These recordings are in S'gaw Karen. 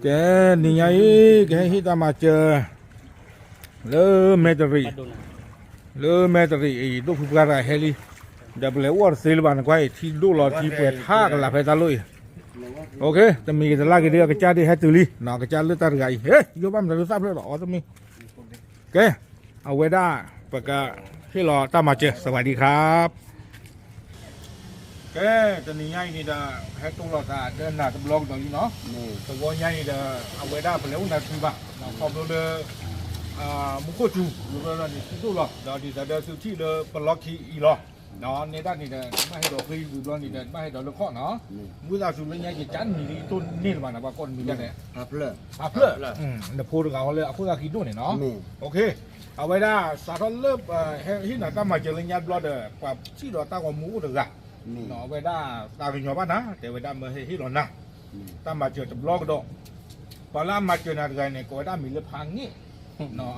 ကဲ နံၤညါအံၤ ကဟဲဟ့ၣ်တၢ်မၤစၢၤ လၢမဲတရံး, လၢမဲတရံးအံၤ ဒိၣ်ဖုပှၢ်တဂၤဟဲလံ, ဒီးပလဲၤအိၣ်တသ့လၢၤဘၣ် နကွၢ်အံၤ ထံဒိၣ်လီၤ ထံပှဲၤထးကလးဖဲတၢ်လိၣ်အံၤ, တမံၤကတလၢ်က့ၤဒ်အကစၢ်ဒ်ဟဲတုၤလံ နီၢ် ကစၢ်လၢတၢ်တဂၤအံၤ ဟဲ ယိဘၣ်မတၤလၢသၣ်ဖျၢၣ်ဒီးအီၤတမံၤ, ကဲ အဝဲဒၣ် ပကဟ့ၣ်လီၤတၢ်မၤစၢၤ စဝၤဒံခါ ကဲ တနံၤညါအံၤန့ၣ်ဒီး ဟဲတိၢ်လိာ်သးဒီးနၤတဘျီကဒီးလံနီၤ, တဝီညါအံၤဒီး အဝဲဒၣ်ပလဲၤအိၣ်နၤတသ့ဘၣ်, ခီဖျိလၢ မူခိၣ်စူၤ ဝံၤဘျီန့ၣ် ထံဒိၣ်လီၤ ဒီးဒ်သိးဒီးသုထံၣ်လၢပလီၢ်ခံအံၤလီၤ, နဲဒၣ်န့ၣ်ဒီး တဘၣ်ဟဲဒီးဃ့ဝံၤဘျီန့ၣ်ဒီး တဘၣ်ဟဲဒီးလၢခီၣ်နီၤ, ဝံသးစူၤလၢညါယကၢ်နံၤလံတိၢ်န့ၢ်တဘၣ်နၤ ပှၤကိးတမံၤဒ်လဲၣ်, ဖးဖျၢၣ်, နဖိတဂၤဟီလၢအခိၣ်သၣ်ဃံဒိၣ်န့ၣ်နီၤ, အဝဲဒၣ်စးထီၣ်လၢ ဟဲဟ့ၣ်နၤတၢ်မၤစၢၤလၢညါဘျီဒီး ပှၤထံၣ်ဒီးတၢ်ဂီၤမူအိၣ်တဂၤ, အဝဲဒၣ်သးကညီၤဘၣ်နၤ တဲဝဲဒၣ်မၢဟဲဟ့ၣ်လီၤနၤ တၢ်မၤစၢၤတဘျီကဒီး, ပှၤလၢအမၤစၢၤနၤတဂၤန့ၣ် ကိးဝဲဒၣ်မံၤလၢဖးငဲၣ်,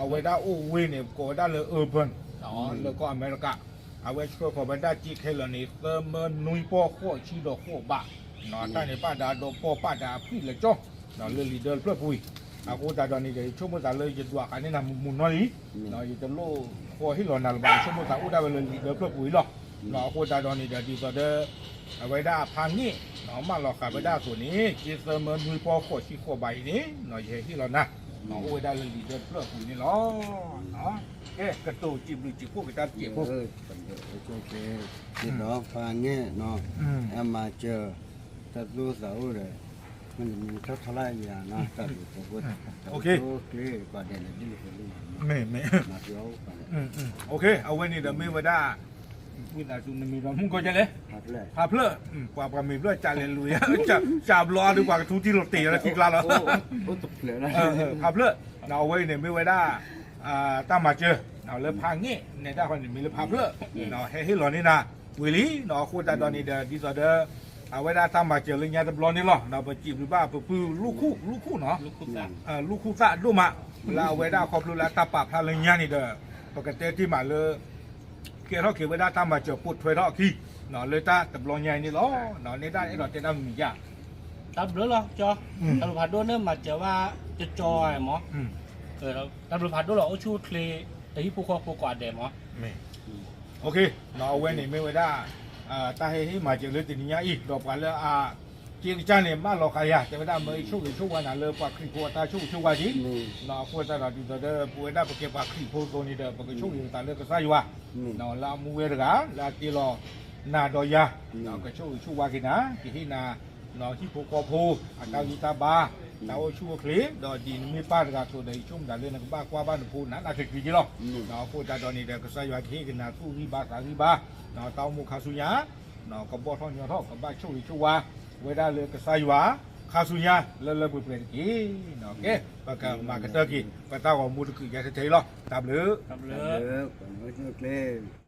အဝဲဒၣ်အိၣ်ဝ့ၢ်န့ၣ် ကိးဝဲဒၣ်လၢ urban လၢကီၢ်အမဲရကၤ, အဝဲဆှၢဃီၤဝဲဒၣ်စ့ခဲလၢာ်န့ၣ် သၢမၢနွံပီၢ်ဃိးဆံဒီးဃိးဘး, တၢ်န့ၣ်ပာ်ဒၣ်ဒီးပီၢ်ပာ်ဒၣ်အဖှံၣ်လၢကၠီ, လၢလံာ်ဒၢတဖျၢၣ်ပူၤအံၤ, အဃိသတးဒီးန့ၣ်ဒီး ယဆိကမိၣ်သးလၢယဒွးဃာ်န့ၢ်နၤမုာ်မုာ်နီၢ်လံ, ယတလိၣ်ဃီဟ့ၣ်လီၤနၤလၢၤဘၣ် ယဆိကမိၣ်သးအိၣ်ဒၣ်ဝဲလၢလံာ်ဒၢဖျၢၣ်ပူၤအံၤလီၤ, အဃိသတးဒီးန့ၣ်ဒီး ဒ်သိးဒီး အဝဲဒၣ်အဖးန့ၣ် မၢလီၤဃာ်ဝဲဒၣ်အသိးန့ၣ် က့သၢမၢနွံပီၢ်ဃိးဆံဃိးဘးအံၤန့ၣ် ယဟဲဟ့ၣ်လီၤနၤ, အိၣ်ဝဲဒၣ်လၢလံာ်ဒၢတဖျၢၣ်အပူၤန့ၣ်လီၤ, ကဲ ကတိၤစံးဘျုးစံးဖှိၣ်က့ၤတၢ်တစဲးဖိ ဒီးဖးန့ၣ်နီၤ, အမၤစၢၤ တၢ်သူၣ်အိၣ်သးအိၣ်ဒီး မ့ၢ်ထီၣ်ထီလၣ်ယၤနီၤ တၢ်ဘျုးတၢ်ဖှိၣ် တၢ်အိၣ်ကျ့ၤပှၤဒဲးန့ၣ် ဒ်လဲၣ်ဒ်လဲၣ်, အဝဲန့ၣ်ဒီးမ့ၢ်ဝဲဒၣ် ဝံသးစူၤ နမံၤဒီးမုၢ်ကီၢ်ကဲလဲၣ်, ဖးဖျၢၣ်, ပှၤပှၤမ့ၤဖျၢၣ်ကလဲၤလူၤယၤ, ကဘျီအါဒုး ပှၤကထူတံၢ်လီၤတ့ၢ်လၢခံကျါလီၤ, ဖးဖျၢၣ်, အဝဲအံၤန့ၣ်မ့ၢ်ဝဲဒၣ် တၢ်မၤစၢၤ လၢဖးန့ၣ် နဲဒၣ်ဃီန့ၣ် မ့ၢ်လၢဖးဖျၢၣ်, ဟဲဟ့ၣ်လီၤန့ၢ်နၤဝံၤလံ, အဃိသတးဒီးန့ၣ်ဒီး ဒ်သိးဒီး အဝဲဒၣ်တၢ်မၤစၢၤလၢညါတဘျီန့ၣ်လီၤ, ပစံးဘျုးဘၣ်ပပုၢ်လူၢ်ခူၣ်, လူၢ်ခူၣ်နီၤ, လူၢ်ခူၣ်သၣ်ဒိၣ်မး, လၢအဝဲဒၣ်ခီဖျိလၢအတၢ်ပာ်ဖျါလၢညါန့ၣ်ဒီး ပကတဲတ့ၢ်မးလၢ ကဲထီၣ်က့ၤဝဲဒၣ်တၢ်မၤစၢၤပိာ်ထွဲထီၣ်အခံ လၢတၢ်တဘျီညါအံၤန့ၣ်လီၤ, နဲဒၣ်အဲၣ်ဒိးတဲတၢ်မံၤမံၤယါ, တၢ်ဘျုးလီၤကၠီ, တၢ်ဘျုးဖးဒိၣ်န့ၣ် မၤစၢၤဘၣ်ကၠီကၠီမး, တၢ်ဘျုးဖးဒိၣ်လီၤ အိၣ်ဆူၣ်အိၣ်ချ့ တဟံၣ်ဖိဃီဖိကိးဂၤဒဲးမး, အဝဲန့ၣ်မ့ၢ်ဝဲဒၣ် တၢ်ဟဲဟ့ၣ်မၤစၢၤလၢတနံၤညါအံၤ ဒီးပှၤလၢအ က့ကစၢ်န့ၣ် မၢလီၤဃာ်ယၤ တဲဝဲဒၣ်မၢအဆိၣ်ဂ့ၤဆိၣ်ဝါနၤလၢပှၤခရံာ်ဖိအတၢ်ဆိၣ်ဂ့ၤဆိၣ်ဝါက့ၤ, အဃိသတးဒီးဒ်သိးဒီး ပဝဲဒၣ်ပကဲပှၤခရံာ်ဖိအသိးန့ၣ်ဒီး ပကဆိၣ်ဂ့ၤပသးလၢကစၢ်ယွၤ လၢအမူဝဲတဂၤ လၢအတ့လီၤနၤဒီးယၤ, ကဆိၣ်ဂ့ၤဆိၣ်ဝါက့ၤနၤ ကဟ့ၣ်နၤ ဟံၣ်ဖိဃီဖိ အတၢ်ဂံၢ်တၢ်ဘါ တၢ်အိၣ်ဆူၣ်အိၣ်ချ့ ဒီးဒ်နမ့ၢ်ပၢ်တဂၤအသိးဒီး ယဆိကမိၣ်တၢ်လၢနကဘၣ်ကွၢ်ဘၣ်နဖိနးနးကျံၤကျံၤက့ၤလီၤ, အဃိသတးဒီးန့ၣ်ဒီး ကစၢ်ယွၤကဟ့ၣ်က့ၤနၤသူၣ်ဂံၢ်ဘါသးဂံၢ်ဘါ ကဘီၣ်ထီၣ်ညီထီၣ် ကဘၣ်ဆိၣ်ဂ့ၤဆိၣ်ဝါ ဝဲဒၣ်လၢကစၢ်ယွၤ ခါဆူညါ လၢလၢပှဲၤပှဲၤတက့ၢ်, ကဲ ပကမၤကတၢၢ်က့ၤ ပတၢ်ဂီၤမူတကုးယါထဲထဲအံၤလီၤ, တၢ်ဘျုး, တၢ်ဘျုး, ပှၤမၢဆိၣ်ကျဲ